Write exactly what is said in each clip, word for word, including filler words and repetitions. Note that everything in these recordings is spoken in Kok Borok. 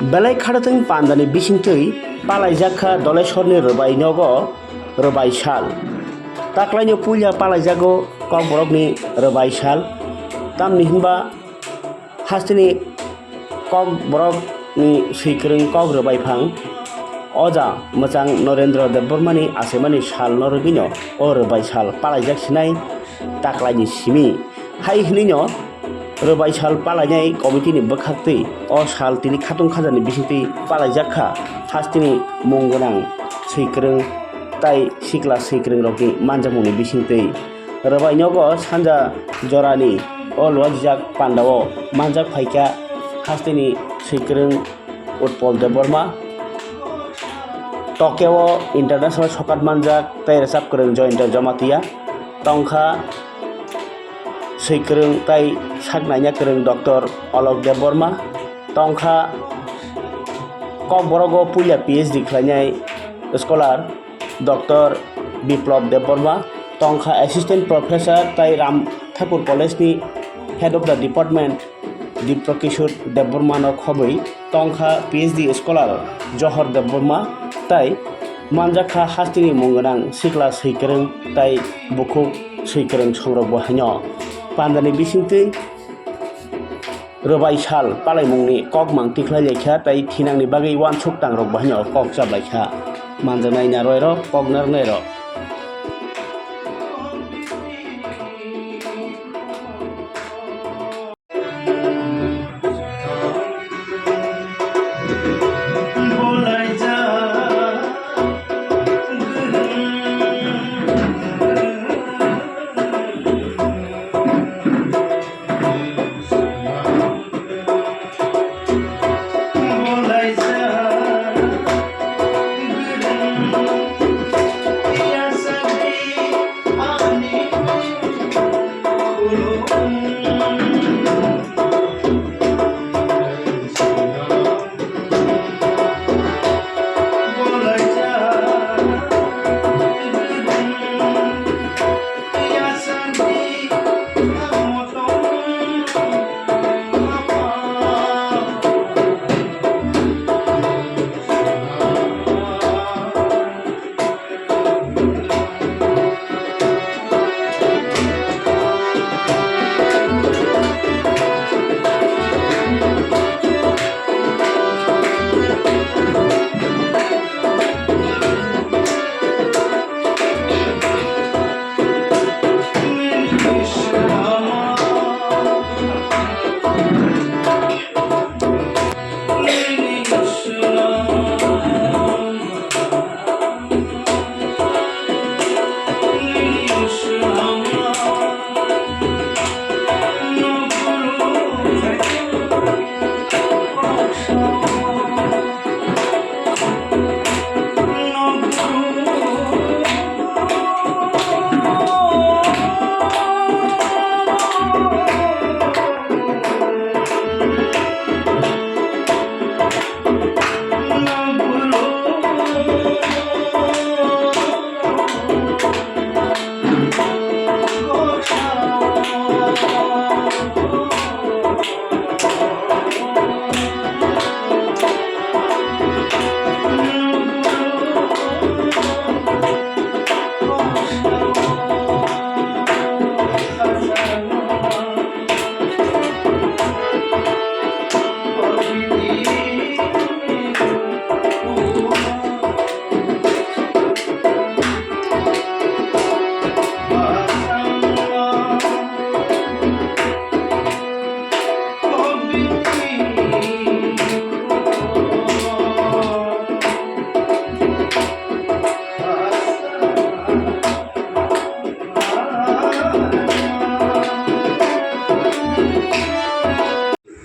Belai kharatwng pandani bisingtwi palaijak kha Dolesorni rwbai nogo rwbai sal. Taklaino puila palaijago Kokborokni rwbai sal. Tamni hwnba hasteni Kokborokni swikwrwng kok rwbai phang oja mwchang Norendra Debbarmani achaimani salno rwgwino o rwbai sal palaijak sinai taklaini simi. Hai hwnwino rwbai sal palainai committee ni bwkhaktwi o sal tini khatung khajarni bisingtwi palaijak kha hasteni mung gwnang swikwrwng tai sikla swikwrwng rokni manjakmungni bisingtwi. Rwbai nogo sanja jorani o luajak pandao manjak phaikha hasteni swikwrwng Utpal Debbarma. Tokyo International sokat manjak tei rwchap kwrwng Jayanta Jamatia. Tongkha swikwrwng tei sak naina kwrwng Doctor Alok Debbarma. Tongkha Kokborogo puila P H D khlainai scholar Doctor Biplab Debbarma. Tongkha Assistant Professor tei Ram Thakur College ni Head of the Department Dipra Kishore Debbarma no khobwi tongkha P H D scholar Johor Debbarma tei manjakha hasteni mung gwnang sikla swikwrwng tei bukhuk swikwrwng songrok bo haino. Pandani bisingtwi rwbai sal palaimungni kokmang tikhlai laikha tei thinangni bagwi uansuk tangrok bo haino kok chaplaikha. Manjaknai narwai rok, kok narwknai rok.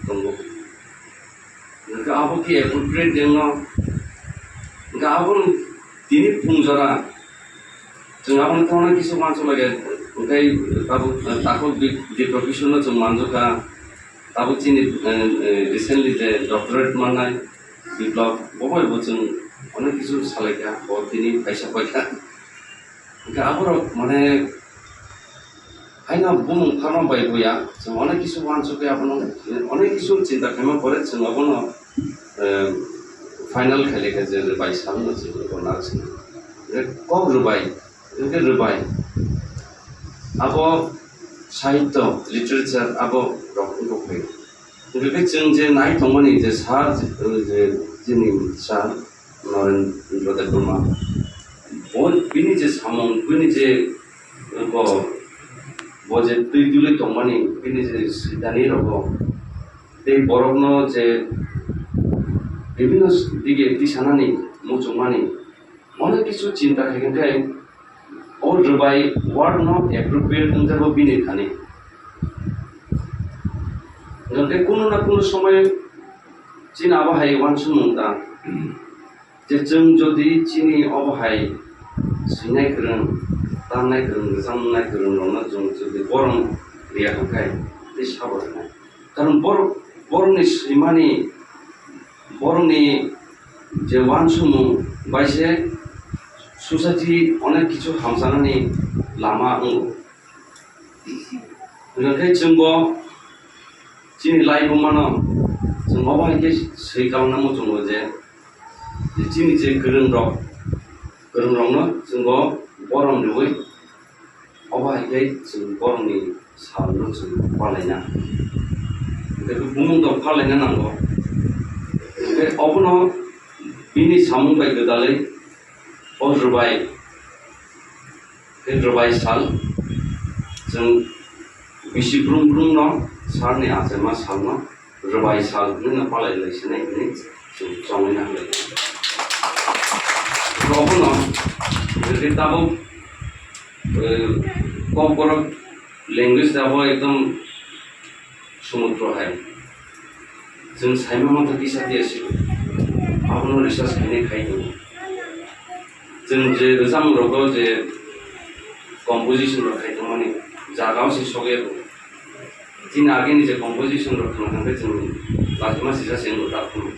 Tongo. Hwnkhe abo khe appropriate dengno. Hwnkhe abo tini phung jora chwng abono thangna kisa uansuk lai khe, hwnkhe tabuk, eh, takhuk di-, Dipra Kishore no chwng manjak kha. Tabuk chini, eh, eh, recently je doctorate mannai Biplab, bo bai bo chwng onek kisu salai kha, bo tini paisa pai kha. Hwnkhe aborok mane haino bumung pharma bai buya, chwng onek kisu uansuk khe abono, onek kisu chinta khaima pore chwng abono Eh, final khailai khe je rwbai sal no chini bo narwk sini. Kok rwbai, hwnkhe rwbai. Abo sahityo, literature abo rok wngkha phai. Hwnkhe chwng je nai tongmani je sir, je chini sir Narendra Debbarma, bo bini je samung, bini je bo, bo je twi dulwi tongmani, bini je swidani rogo, tei borokno je bibhinno dige tisanani, muchungmani, onek kichu chinta khaikhe o rwbai word no appropriate wngjago bini thani. Hwnkhe kunu na kunu somoy chini abo hai uansukmung ta. Je chwng jodi chini obo hai swinai kwrwng, tamnai kwrwng, rwchapnai kwrwng rokno chwng jodi borom riya hwnkhe tei sabo rwnai. Karon bor-, borokni swimani, borokni je uansukmung bai se society onek kichu hamchanani lama wngo. Hwnkhe chwngbo chini laibumano chwng obo hai khe swi kalna muchungo je, je chini je kwrwngrok, kwrwngrokno chwngbo borom riui obo hai khe chwng boromni salno chwng parlaina. Hwnkhe bumung tong parlaina nango. Hwnkhe obono bini samung bai gwdalwi o rwbai, tei rwbai sal, chwng bisi brum brum no salni achaima salno rwbai sal hwnwi no palai lai sinai hwnwi chwng chongwi na hwnwi. Obono rwgwi tabuk, eh, Kokborok language abo ekdom Sumutro hai. Chwng saima mantha kisa tiya si. Abono research khainai khai tongo. Chwng je rwchapmung rogo je composition rok khai tongmani jaga o se sokya tongo. Chini agini je composition rok khna thangkhe chwng lachima sisa se wngbo ta phano.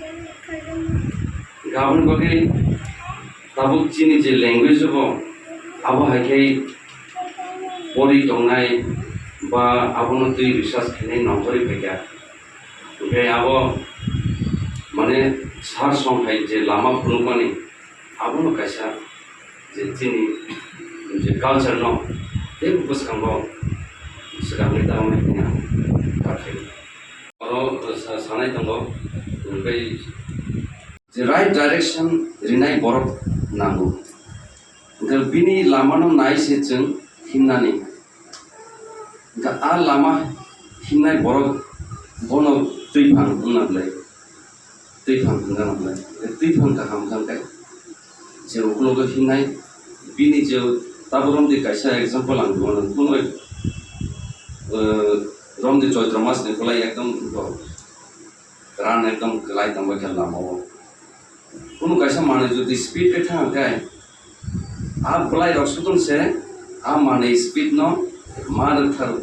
Gaboni bagwi tabuk chini je language rok abo hai khe pori tongnai ba abono twi research khainai nongkhorwi phaikha. Hwnkhe abo mane sar song hai je lama phunukmani abono kaisa je chini je culture no tei bwskango swkangwi tangmani hwnwi ang kha khaio. Oro sa-, sanai tongo, hwnkhe je right direction rinai borok nango. Hwnkhe bini lamano nai se chwng himnani. Hwnkhe a lama himnai borok bono twiphang wngna belai, twiphang hwnjana belai. Hwnkhe twiphang kaham wngkha hwnkhe je ukulogo himnai bini je tabuk romdi kaisa example ang rwmano, kunu, eh, romdi Choitro mas ni belai ekdom Ran ekdom kwlai tongbai khe lama o. Kunu kaisa manwi jodi speed khe thang khe, a bwlai rok sudung se a manwi speed no ma rwkthar.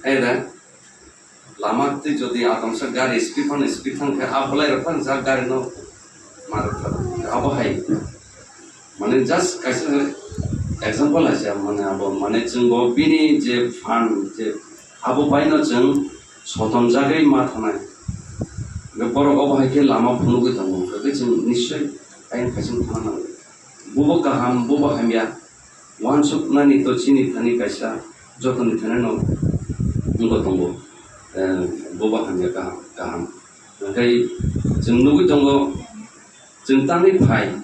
Hai da, lama twi jodi a tongsa gari speed phano speed thang khe, a bwlai rok phano jak gari no ma rwkthar. Abo hai. Mane just kaisa example hai se, mane abo, mane chwng bo bini je phan je abo bai no chwng sotonjagwi ma thanai. Hwnkhe borok obo hai khe lama phunugwi tongo, hwnkhe chwng nischoi ayang kaisa thangna nango. Bobo kaham, bobo hamya, uansuknani to chini thani kaisa jotoni thani no wngwi tongo. Eh, bobo hamya kaham, kaham. Hwnkhe chwng nugwi tongo, chwng tangwi phai,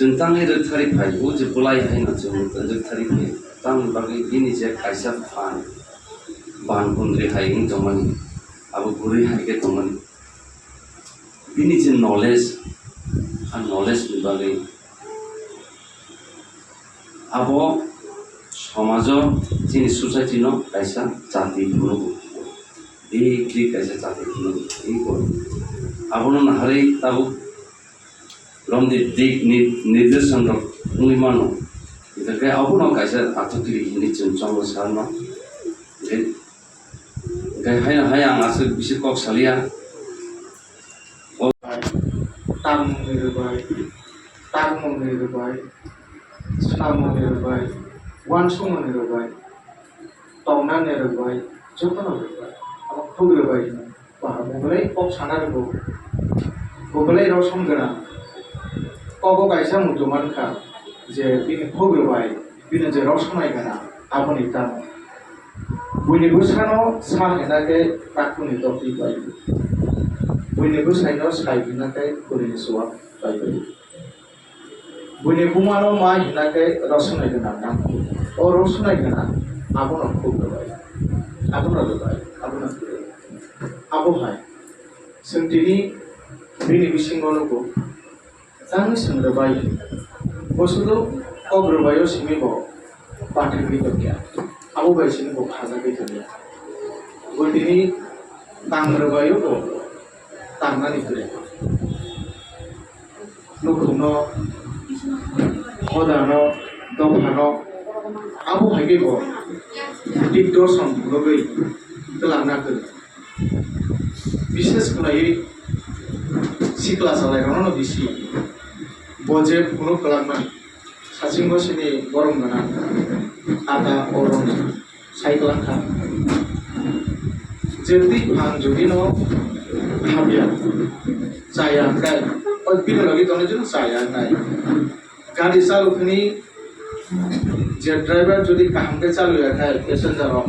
chwng tangwi rwktharwi phai, o je bwlai haino chwng rwktharwi phai, tamni bagwi bini je kaisa phan, ban kundri hai wng tongmani, abo kwrwi hai khe tongmani. Bini je knowledge, a knowledge ni bagwi abo somajo chini society no kaisa jati phunukgo. Deeply kaisa jati phunukgo. Abono naharwi tabuk romdi dik ni-, nirdesan rok wngwi mano. Hwnkhe abono kaisa athukiri hinwi chwng chongo sarno. Hwnkhe, hwnkhe haino hai ang aswk bisi kok salia. Tangmungni rwbai, tangmungni rwbai, swnamungni rwbai, uansukmungni rwbai, tongnani rwbai, jotono rwbai, abo khuk rwbai hino. Ba bo belai kok sana rwgo, bo belai rosom gwnang. Kogo kaisa muchung mankha je bini khuk rwbai, bini je rosonai gwnang, aboni tamo. Buini bwsano sa hwnna khe takhukni doktwi bai, buini bwsaino sai hwnna khe kwrwini chuwak bai bai. Buini bumano ma hwnna khe rosonai gwnang nang. O rosonai gwnang abono khuk rwbai, abono rwbai, abono kwrwi. Abo hai chwng tini bini bisingo nugo, tangwi chwng rwbai. Bo sudu kok rwbaio simi bo pathakgwi tongya, abo bai simi bo khajagwi tongya. Bo tini tang rwbaio bo tangnani kwrwi. Nukhungno, hodano, dophano, abo hai khe bo dikdorsong phunugwi twlangna kwrwi. Bishes khlaiwi sikla chalairokno bisi bo je phunuk kwlangmani. Sachingo sini borom gwnang ata o rong sai kwlangkha. Jemdi phang jodi no hamya chaya kai, o bini logi tongnai jeno chaya nai. Gari chalok hwnwi je driver jodi kaham khe chaluya khai passenger rok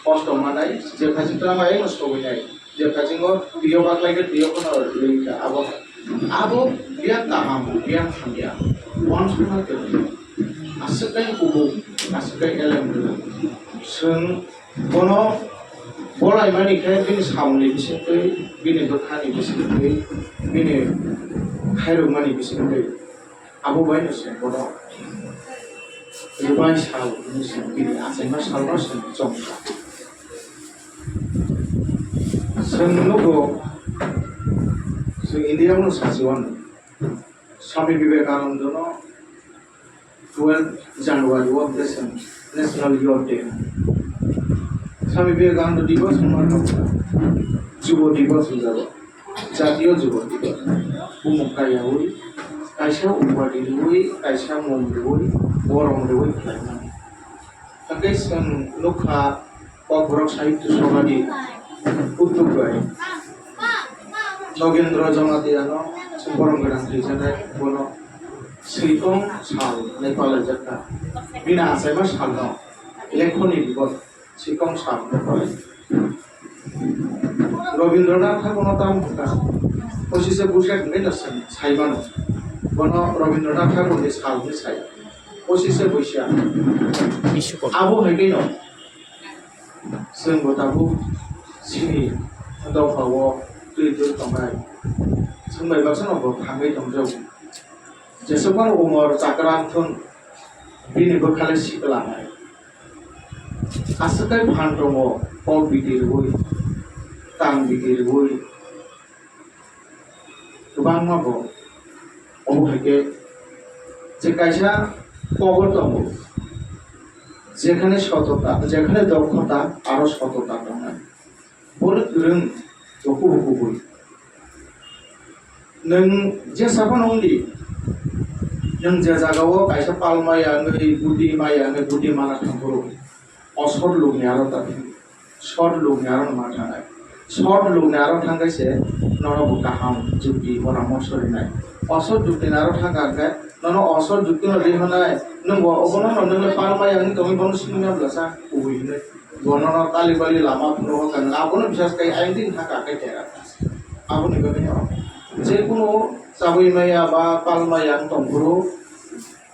kosto manai, je phaising twlangma eno sogwi nai. Je phaising o twi o baklai khe twi o phano ring kha abo. Abo biya kaham, biya hamya. Uansukna kwrwi. Aswk khe kubuk, aswk khe elem kwrwi. Chwng bono bolaimani khe bini samungni bisingtwi, bini bwkhani bisingtwi, bini khairokmani bisingtwi. Abo bai no chwng bono rwbai sal hwnwi chwng bini achaima salno chwng chongkha. Chwng nugo, chwng India no sachiwano. Swami Vivekananda no twelve January o hwnkhe chwng National Youth Day. Swami Vivekananda Divas hwnma Jubo Divas hwnjago. Jatiyo Jubo Divas. Bumung kaiyaui, kaisa upadi rwui, kaisa mung rwui, borom rwui khlaimani. Hwnkhe chwng nukha, Kokborok Sahitya Sabhani udduk bai Nogendra Jamatiano chwng borom gwnang thwijaknai, bono Swikong sal hwnwi palaijak kha. Bini achaima salno lekhoni bibol Swikong sal hwnwi palai. Rabindranath Thakurno tamo hwnkha, posise Boishakh hwnwi no sai mano. Bono Rabindranath Thakurni sal hwnwi sai. Posise Boishakh. Abo hai khe no chwng bo tabuk chini dopha o twi twi tongnai. Chwng bai baksa no bo thangwi tongjago. Jesukmano umor chakra wng thung, bini bwkha le sikla hai. Aswk khe phan tongo, kok bidi rwui, tang bidi rwui, kwbangma bo. Obo hai khe je kaisa kobor tongo, jekhane sotota, jekhane dokhota, aro sotota tongnai. Borok kwrwng bo kubui kubui. Nwng jesa phano wng di, nwng je jagao kaisa pal maya wngwi, budi maya wngwi, budi mana thang phuru, osor lukni aro ta thang, sor lukni aro ma thangnai. Sor lukni aro thang khe se nono bo kaham jukti poramorsho rinai. Osor jukti ni aro thang kha khe nono osor jukti no ri hwnai, nwng bo obono no nwng le pal maya wngwi tongwi bono simi ya bwlasa kubui hwnwi. Bono no tali bali lama phunuk kha, abono bisas kai aini thaka kai tera. Aboni bagwi no je kunu chabwi maya ba pal maya wng tong phuru,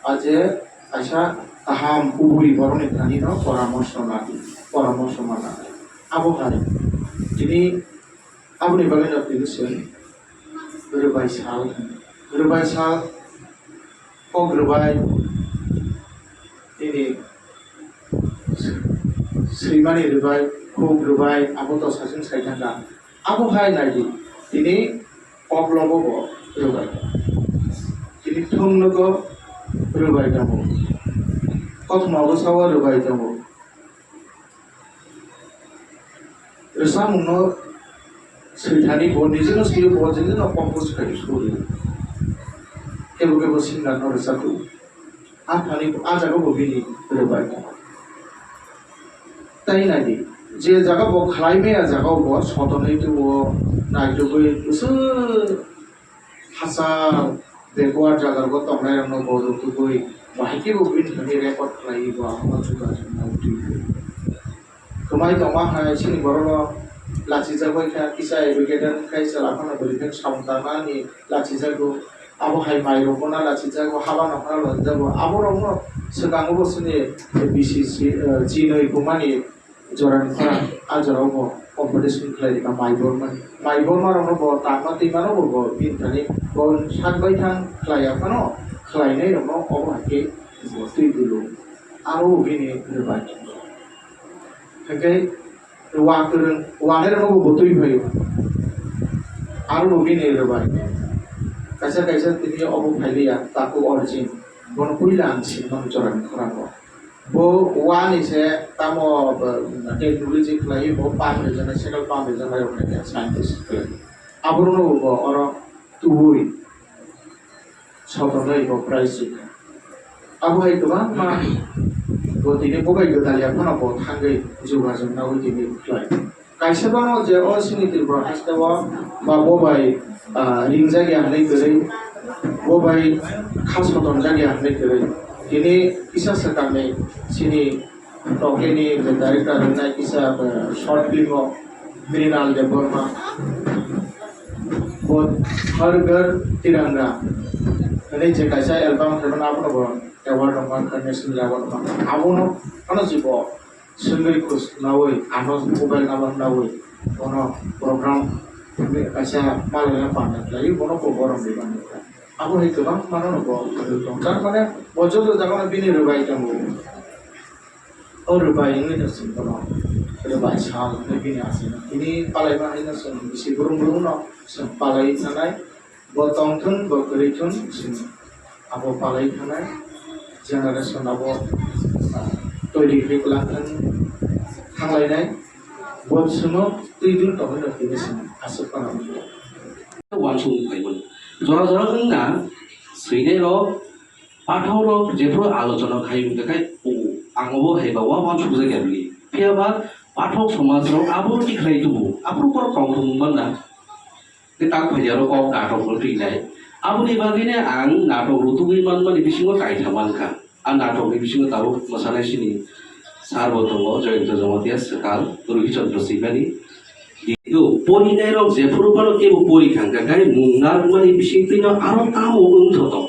a je kaisa kaham kubui borokni thani no poramorsho na, poramorsho mana. Abo hai tini aboni bagwi no tini se rwbai sal, rwbai sal, kok rwbai, tini swimani rwbai, khuk rwbai, abo to sasing sai thangkha. Abo hai nai di, tini koklogo bo rwbai tongo, tini thwngnogo rwbai tongo, kothoma bwsao rwbai tongo. Rwchapmungno swithani bo nijino swiwi bo nijino compose khai suri. Kebo kebo singer no rwchapwi. A thani a jaga bo bini rwbai tongo. Tai nai di, Je jaga bo khlai maya jaga bo sotonwi tubo naitugwi bwswk hachal backward jaga bo tongnai rokno bo rutugwi bahai khe bo bini thani record khlaiwi bo abono juda juda twi. Kwmai tongma hai chini borok rok lachijak bai kha kisa educated khai chwla phano bwrwi phano samung tangma ani lachijago. Abo hai mai rok bono lachijago, haba no hwnna lachijago. Abo rok no swkango bo chini B C C, eh, chinwi bumani jorani khorang a jorao bo competition khlai rikha mai bormani. Mai borma rokno bo tangma twima no bo bo bini thani bo sak bai thang khlai ya phano khlainai rokno obo hai khe bo twi dulu. Aro bo bini rwbai. Hwnkhe wa kwrwng, wanai rokno bo bo twi phaio. Aro bo bini rwbai. Kaisa kaisa tini obo phailiya takhuk origin. Bono puila ang sinimani jorani khorang o. Bo wani se tamo, bo, technology khlai bo pump rijana, cycle pump rijana rok khe scientist khlai. Aborokno bo oro tubui sotonwi bo prize rikha. Abo hai kwbangma bo tini bo bai gwdal ya phano bo thangwi jogajog nagwi tini khlai. Kaisa bangno je o chini Tripura haste o ba bo bai, ah, ringjak ya hwnwi kwrwi, bo bai kha sotonjak ya hwnwi kwrwi. Tini kisa swkangni chini tokeni je director hwnwi kisa, ah, short film o Mrinal Debbarma, bo Har Ghar Tiranga hwnwi je kaisa album khaimano abono bo award rok mankha, national award rok mankha. Abono phano je bo swngwi khus nawi ano mobile number nawi bono program kaisa malaina panda khlaiwi bono bo borom rwmani. Abo hai kwbang mano no bo tong. Tar mane bo joto jagano bini rwbai tongo. O rwbai wngwi no chwng bono rwbai sal hwnwi bini aswk tini palaima hai no chwng bisi brum brum no chwng palai thanai. Bo tongthun, bo kwrwithun, chwng abo palai thanai generation abo, ah, toiri khe kwlangthang thanglainai. Bo chwngno twi dul tongwi rw phini chwng aswk phano wngkha. Uansukmung phaimano. Jora jora wngna swinai rok, pathak rok jephru alochona khai wngkha khai, o, ang obo hai ba uansukjak ya bini. Phiya ba pathak somaj rok abo tikhlai tubu, aphuru borok tongthokmung manna. Tei tak phaiyaro kok natok rw twinai. Aboni bagwino ang natok rw tugwi manmani bisingo kaitha mankha. A natokni bisingo tabuk mwsanai sini sar bo tongo, Jayanta Jamatia, swkang, Ruhi Chandra Singani. Yo, porinai rok jephuru phano kebo pori thangkha, khai mung narwkmani bisingtwino aro tamo wng thoto.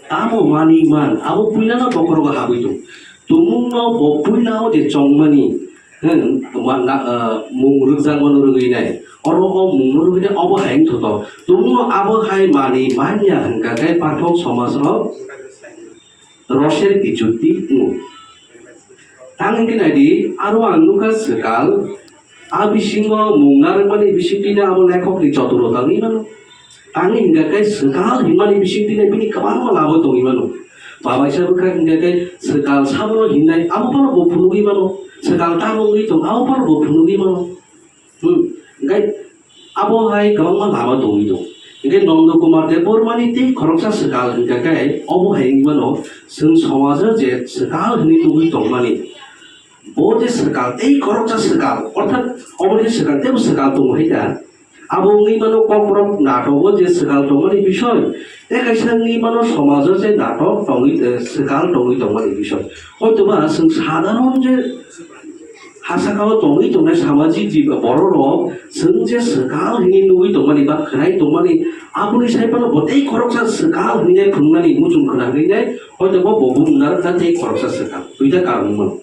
Tamo manwi man, abo puilano bokhorogo habwi tong. Tumungno bo puilao je chongmani, Hmm, ma-, na-, ah, mung rwkjakmano rwgwinai. Oro o mungno rwgwinai obo hai wng thoto. Tumungno abo hai manwi manya hwnkha khe pathak somajrok rosher kichutti wngo. Tang hwnkhe naidi, aro ang nukha swkang, a bisingo mung narwkmani bisingtwino abo lekhokni choturo tangwi mano. Tangwi hwnkha khe swkang hinmani bisingtwino bini kwbangma labo tongwi mano. Babaisa bwkha hwnkha khe swkang sabono hinnai, abo phano bo phunugwi mano. Swkang tamo wngwi tong, abo phano bo phunugwi mano. Hmm, hwnkhe abo hai kwbangma lama tongwi tong. Hwnkhe Nondo Kumar Debbarmani tei khoroksa swkang hwnkha khe obo hai wngwi mano, chwng somajo je swkang hwnwi tongwi tongmani. Bo je swkang tei khoroksa swkang, orthat obo je swkang tei bo swkang tongo hai da. Abo wngwi mano kokborok natogo je swkang tongmani bisoi, tei kaisa wngwi mano somajo je natok tongwi, eh, swkang tongwi tongmani bisoi. Hoitoba chwng sadharon je ha sakao tongwi tongnai samajik jiba bororok chwng je swkang hinwi nugwi tongmani ba khwnai tongmani, aboni sai phano bo tei khoroksa swkang hinwi phunuknani muchung khwna hinwi nai, hoitoba bo buphang narwkna tei khoroksa swkang. Duita karon wngmano.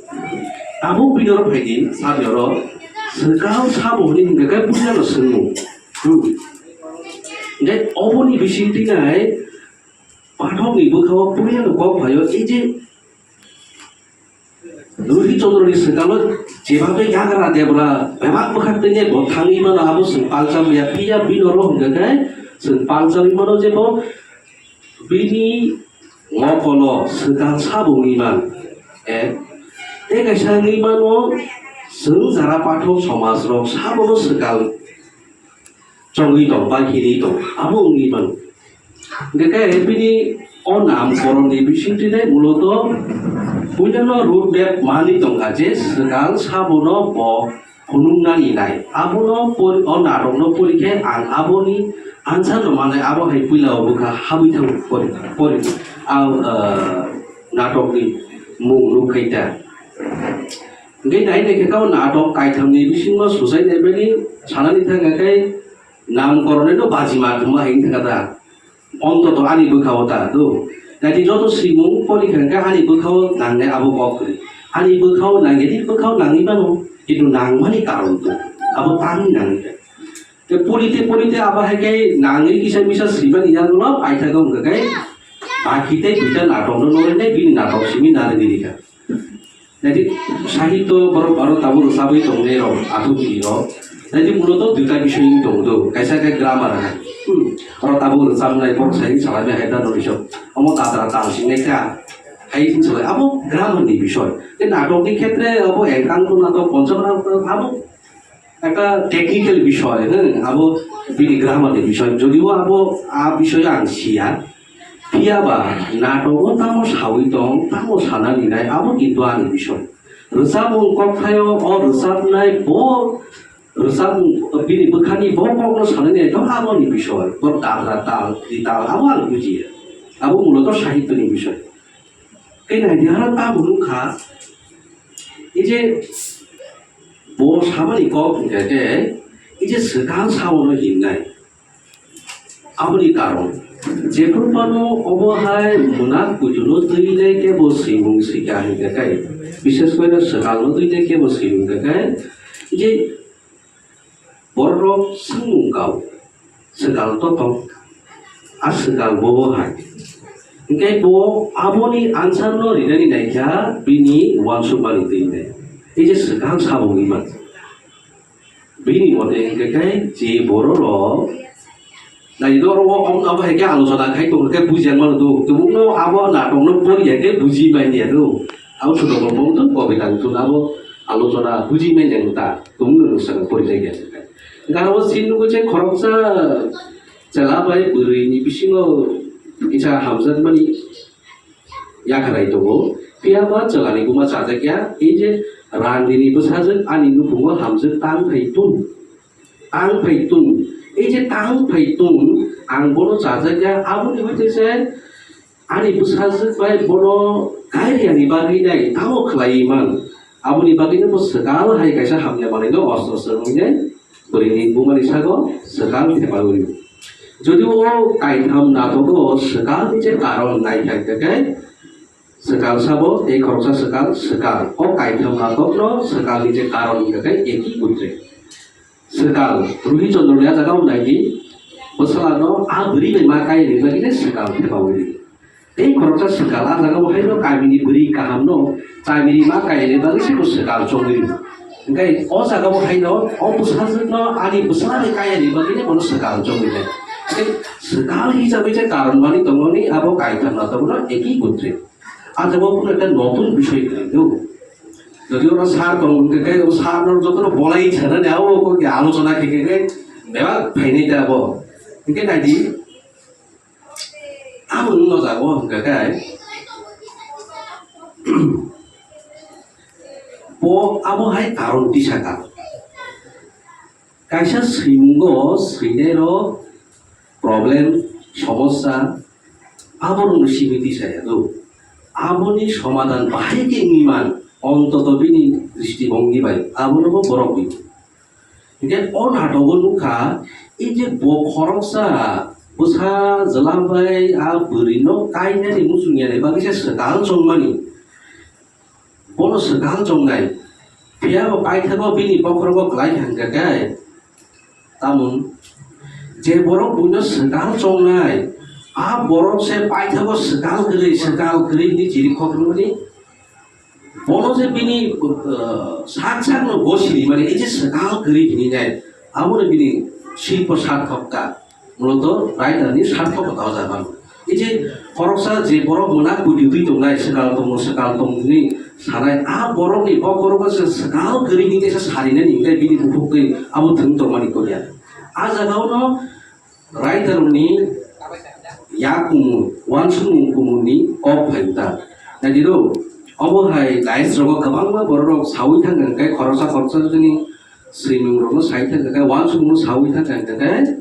Tabuk bini oro phaidi, sadi oro swkang sabo hwnwi hwnkhe khe puilano swngmung. Hmm. Hwnkhe oboni bisingtwi nai pathakni bwkhao puilano kok phaio, ei je Ruhi Chandra ni swkang o jeba tei yagra debra bebak bwkhak twi nai bo thangwi mano, abo chwng palcharliya, phiya bini oro hwnkhe khe chwng palcharwi mano je bo bini mokolo swkang sabo wngwi man. Eh, tei kaisa wngwi mano, chwng jara pathak somaj rok sabono swkang chongwi tong ba hinwi tong, abo wngwi mano. Hwnkhe khe bini o namkoronni bisingtwi nai muloto puilano road map manwi tongkha je swkang sabono bo phunuknani nai. Abono pori, o natok no pori khe ang aboni answer no manai, abo hai puila o bwkha habwi thango pori, pori, a, ah, natok ni mung nuk khai ta. Hingke nai nai khe kau natok kaitham ni bisingo suchai nai bini sanani thang khe namkoron no baji ma thuma hai thang ta. Ontoto ani bwkha o ta do. Naidi joto simung pori kha hwnkhe ani bwkha o nangnai abo kok kwrwi. Ani bwkha o nangya ni bwkha o nangwi mano, kintu nangmani karon to. Abo tamni nangwi kha. Te pori te pori te abo hai khe nangwi kisa misa swimani yagulo paithago hwnkhe khe baki tei duita natok no norinai bini natok simi nari diri kha. Jadi sahityo borok aro tabuk rwchabwi tongnai rok, athuk ni rok. Jadi muloto duita bisoi wng tongo do, kaisa khe grammar hai. Hmm. Aro tabuk rwchabnai borok sai salainai hai da noroi sok. Omo tatra tal singnai kha. Hai sin salai abo grammar ni bisoi. Te natok ni khetre abo engkang to natok, poncham natok abo ekta technical bisoi, hmm, abo bini grammar ni bisoi. Jodio abo a bisoi ang siya. Phiya ba natogo tamo sawi tong, tamo sanani nai, abo kintu ani bisoi. Rwchapmung kokthaio o rwchapnai bo rwchapmung bini bwkhani bo kokno sanani nai tong aboni bisoi. Bo dabra tal, tri tal abo ang bujiya. Abo muloto sahityoni bisoi. Tei naidi hano tamo nukha, ei je bo samani kok hwnkhe khe, ei je swkang saono hinnai. Aboni karon, jephru phano obo hai mwnak kuchuno twi le kebo swimung swikha hwnkhe khe, bishes kore swkangno twi le kebo swimung hwnkhe khe, je bororok swngmung kao, swkang totong, a swkang bobo hai. Hwnkhe bo aboni answer no rinani naikha bini uansukmani twi le. Ei je swkang samung ima. Bini mode hwnkhe khe je bororok nai doro o, o, abo hai khe alochona khai tong khe buji yang mano do. Tubukno abo natokno pori hai khe buji manya do. Abo sudo bo bong tong kobe tang tun abo alochona buji manya ta. Tubukno nung saka pori jai khe. Garo sin nugo je khoroksa chela bai bwrwi ni bisingo kisa hamjakmani yakharai tongo. Phiya ba chwlani buma chajakya, ei je randini bwsajwk ani nukhungo hamjwk tang phai tung. Tang phai tung. Ei je tang phai tung, ang bono chajakya, aboni bagwi se ani bwsajwk bai bono kairiyani bagwi nai tamo khlaiwi man. Aboni bagwino bo swkang hai kaisa hamya manwino ostro swrwngwi nai bwrwini bumani sago swkang thepagwi. Jodi o kaitham natogo swkangni je karon nai kha hwnkhe, swkang sabo tei khoroksa swkang, swkang. O kaitham natokno swkangni je karon hwnkhe eki putre. Swkang, Ruhi Chandra ni a jaga o nai di, bwsala no a bwrwi bai ma kaya ni bagwi le swkang thepawi di. Tei khoroksa swkang a jaga o haino kamini bwrwi kaham no chamiri ma kaya ni bagwi se bo swkang chongwi di. Hwnkhe o jaga o haino o bwsajwk no ani bwsala bai kaya ni bagwi le bono swkang chongwi di. Tei swkang hisab bai je karon mani tongmani abo kaitham natok no eki putre. Aja bo phano ekta notun bisoi kwrwi do. Jodi oro sar tong hwnkhe khe o sar no jotono bolai sanani abo kok ya alochona khe khe khe bebak phainai ta abo. Hwnkhe nai di, abo wngno jago hwnkhe khe bo abo hai karon tisa ka. Kaisa swimungo swinairok problem, somosya, aborokno simi tisaya do. Aboni somadan bahai khe wngwi man, ontoto bini dristibongni bai, abonobo borok bai. Hingke o natogo nukha, ei je bo khoroksa bwsa jwla bai a bwrwino kainani muchungya ni bagwi se swkang chongmani. Bono swkang chongnai, phiya bo paithago bini bokhorogo kwlai hwnkha khe, tamon je borok buino swkang chongnai, a borok se paithago swkang kwrwi, swkang kwrwi hinwi chiri khok rwmani, bono je bini, uh, sak sakno gosini mani, ei je swkang kwrwi hinwi nai, abono bini silpo sarthokta. Muloto writer ni sarthokta o jaga. Ei je khoroksa je borok mwnak kudi twi tongnai, swkang tongo, swkang tong hwnwi sanai, a borokni bokhorogo se swkang kwrwi hwnwi kaisa sarinani hwnkhe bini bukhuk twi abo thwng tongmani koriya. A jaga o no writer ni yak kumun, uansukmung kumun ni kok phai ta. Nai di ro, obo hai dais rogo kwbangma borok rok sawi thang hwnkhe khoroksa khoroksa jani Swimung rokno sai thangkhe, uansukmung saui thangkhe,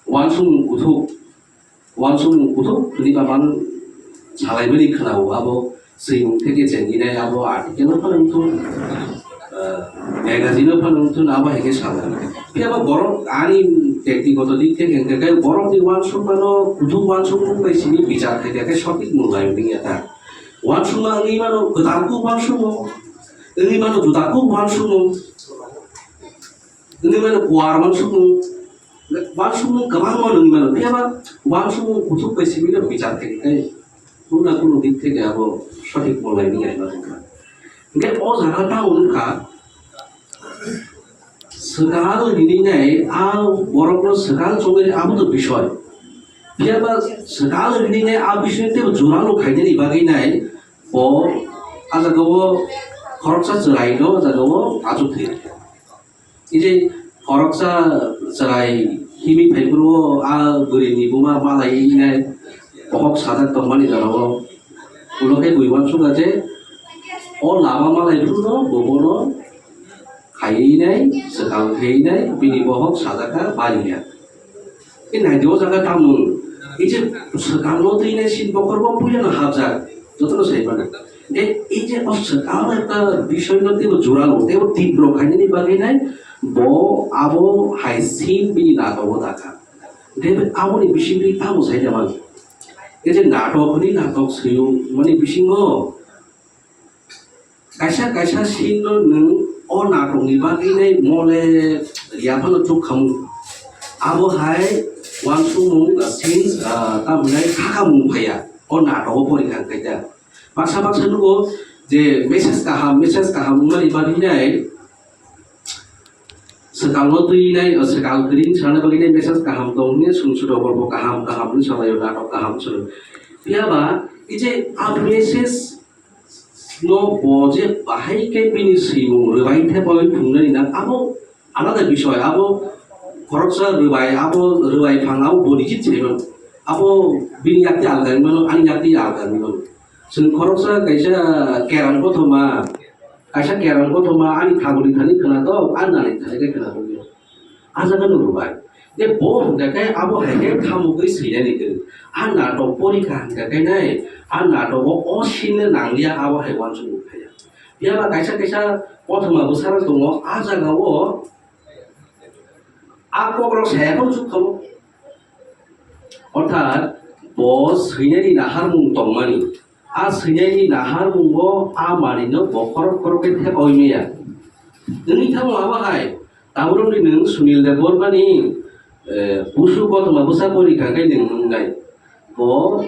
uansukmung kuthuk, uansukmung kuthuk hwnwi ba man salaimani khwnao. Abo swimung theke chenginai, abo article no phano wngthun, ah, magazine no phano wngthun, abo hai khe salai. Phiya ba borok ani byaktigoto dik theke hwnkhe, borokni uansukmano kuthuk uansukmung bai simi bichar khaikha khe sothik mung lai wngya ta. Uansukma wngwi mano kwtal kuk uansukmung, wngwi mano juda kuk uansukmung, wngwi mano kuar uansukmung, uansukmung kwbangma wngwi mano. Phiya ba uansukmung kuthuk bai simi no bichar khaikha khe, kunu na kunu dik theke abo sothik mung lai wngya ta. Hwnkhe o jaga tamo wngkha, swkang hinwi nai, a borokno swkang chongwi abo to bisoi. Phiya ba swkang hinwi nai a bisoi teibo juralo khainani bagwi nai, bo a jagao khoroksa chwraino a jagao achuk thwi. Ije khoroksa chwrai himwi phaiphuru a bwrwini buma malai nai bohok sajak tongmani jorao ulo khe bui uansukha je o lama malai phuru no bo bono khaiwi nai, swkang khaiwi nai, bini bohok sajak kha bari ya. Tei naidi o jaga tamung, ei je swkangno twi nai sin bokhorbo puilano hapjak, jotono sai mano. Tei ei je o swkang ekta bisoino teibo juralo, teibo tibro khainani bagwi nai, bo abo hai sin bini natogo dakha. Tei aboni bisingtwi tamo sai da mano. Ei je natok hwnwi natok swiyung mani bisingo, kaisa kaisa scene no nwng o natokni bagwi nai mole ya phano chuk khamu. Abo hai uansukmung, ah, scene, ah, tamo hinai khakamung phaiya o natogo porikha hwnkhe ta. Baksa baksa nugo je message kaham, message kaham wngmani bagwi nai swkangno twi nai, ah, swkang kwrwi wng sanani bagwi nai message kaham tong hwnwi sung sudo, golpo kaham kaham wng sanai, natok kaham wng sanai. Phiya ba ei je a message no bo je bahai khe bini swimung rwbai thepaui phungnani na, abo alada bisoy. Abo khoroksa rwbai, abo rwbai phang, abo bo nijit sai mano. Abo bini yakti alga wng mano, ani yakti alga wng mano. Chwng khoroksa kaisa kerang kothoma, kaisa kerang kothoma ani thaguni thani khwna tok, ani nani thani khe khwna tok. A jaga no rwbai. Je bo hwnkha khe abo hai khe thamukgwi swinani kwrwi. A natok porikha hwnkha khe nai, a natogo o scene no nangliya, abo hai uansukmung phaiya. Phiya ba kaisa kaisa kothoma bwsarok tongo, a jagao a kokrok saya phano chuk tongo. Orthat bo swinani naharmung tongmani. A swinani naharmungo a manwino bo khorok khorok khe thepaui maya. Wngwi thango abo hai. Taborokni nwng Sunil Debbarmani, eh, busu kothoma bwsa porikha khe nwng wngnai. Bo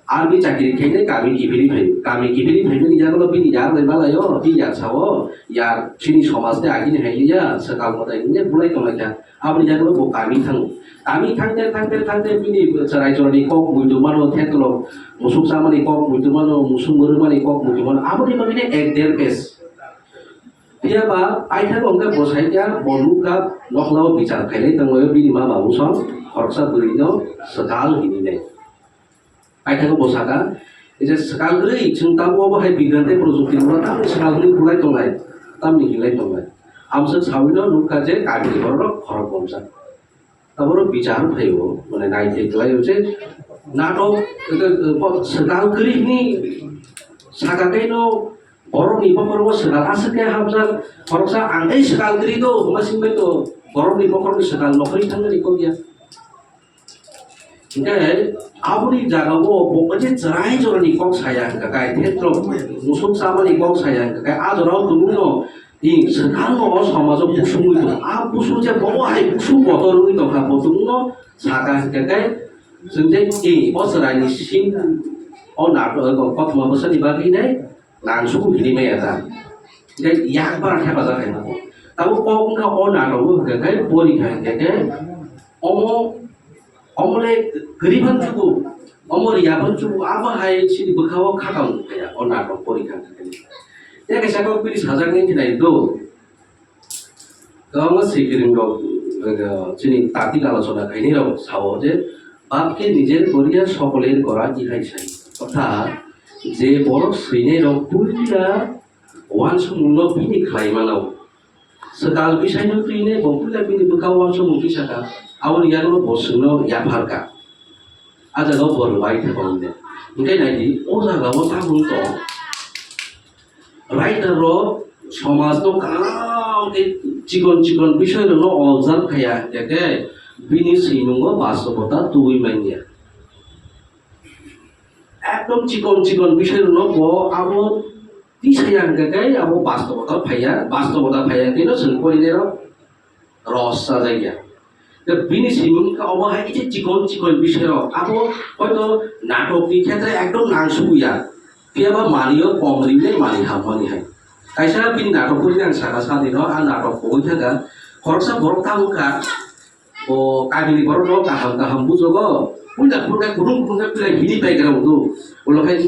army chakiri khainai kami kiphilwi phaio. Kami kiphilwi phaimani yagulo bini yar bai malaio, bini yar sao, yar chini somaj tei agini hai liya, swkang mwtai wngya bulai tonglaikha. Aboni yagulo bo kami thango. Kami thangte, thangte, thangte bini chwrai chorani kok muitu mano, theklo musuk chamani kok muitu mano, musuk mwrwkmani kok muitu mano. Aboni bagwino ek der page. Phiya ba paithago hwnkhe bo saikha, bo nukha, nokhlao bichar khailai tonglaio bini ma babu song, khoroksa bwrwino swkang hinwi nai. Paithago bo sakha, je swkang kwrwi chwng tabuk obo hai bigyante projukti mungno tamni swkang hwnwi bulai tongnai, tamni hinlai tongnai. Amswk sawino nukha je kagini bororok khorok bomsa. Taboro bichar phaio, mane naithai khlaio je natok, eh, eh, bo swkang kwrwi hwnwi sakha tei no borokni bokhorogo swkang aswk khe hamjak, khoroksa ang tei swkang kwrwi do hwnma singbai to borokni bokhorokni swkang nokhorwi thangnani kok ya. Hingkhe aboni jagao bo je chwrai jorani kok saya hwnkha khe, thetro musuk chamani kok saya hwnkha khe, a jorao tumungno Tini swkangno o somajo busungwi tongo. A busung je bobo hai busung kotor wngwi tongkha, bo tongno saka hwnkhe khe, chwng je tini o chwraini sin o nato-, o kothoma bwsani bagwi nai nang suku hini maya ta. Hwnkhe yakbar thepajak hai nangkho. Tabuk kok wngkha o natok wngkha khe, pori kha hwnkhe khe, omo Omo le kwrwi phan chubu, omo riya phan chubu, abo hai chini bwkhao khatang phaiya, o natok porikha khakhai. Tei kaisa kok bini sajaknai khe nai do. Kwbangma swikiring rok, eh, chini tatik alochona khainai rok sao je, "Bap ke nijer koriya sokoler kora ihai sai." Orthat, je borok swinai rok puila uansukmungno bini khlai mano. Swkal bisaino twinai bo puila bini bwkha uansukmung twi saka, aboni yagulo bo chwngno yapharkha. A jaga o bo rwbai thangkha hwnwi. Hinkhe naidi, o jaga o tabuk tong. Writer rok somaj no kaham khe chikon chikon bisoi rok no observe khaiya, hinkhe bini swimungo bastobota tubui manya. Ekdom chikon chikon bisoi rok no bo abo tisaya hinkhe abo bastobota phaiya, bastobota phaiya hwnkhe no chwng porinai rok ros chajakya. Tei bini siming khe obo hai khe chikon chikon bisoi rok. Abo hoito natok ni khetre ekdom nang sukuya. Phiya ba mani o kom rinai mani ham mani hai. Kaisa bini natok puri ang saka sadi no, a natok pogwi thangkha. Khoroksa borok tabuk kha. O kagini borok no kaham kaham bujogo. Puila phurkha kudung kudung khe pila hini pai gra udo. Ulo khai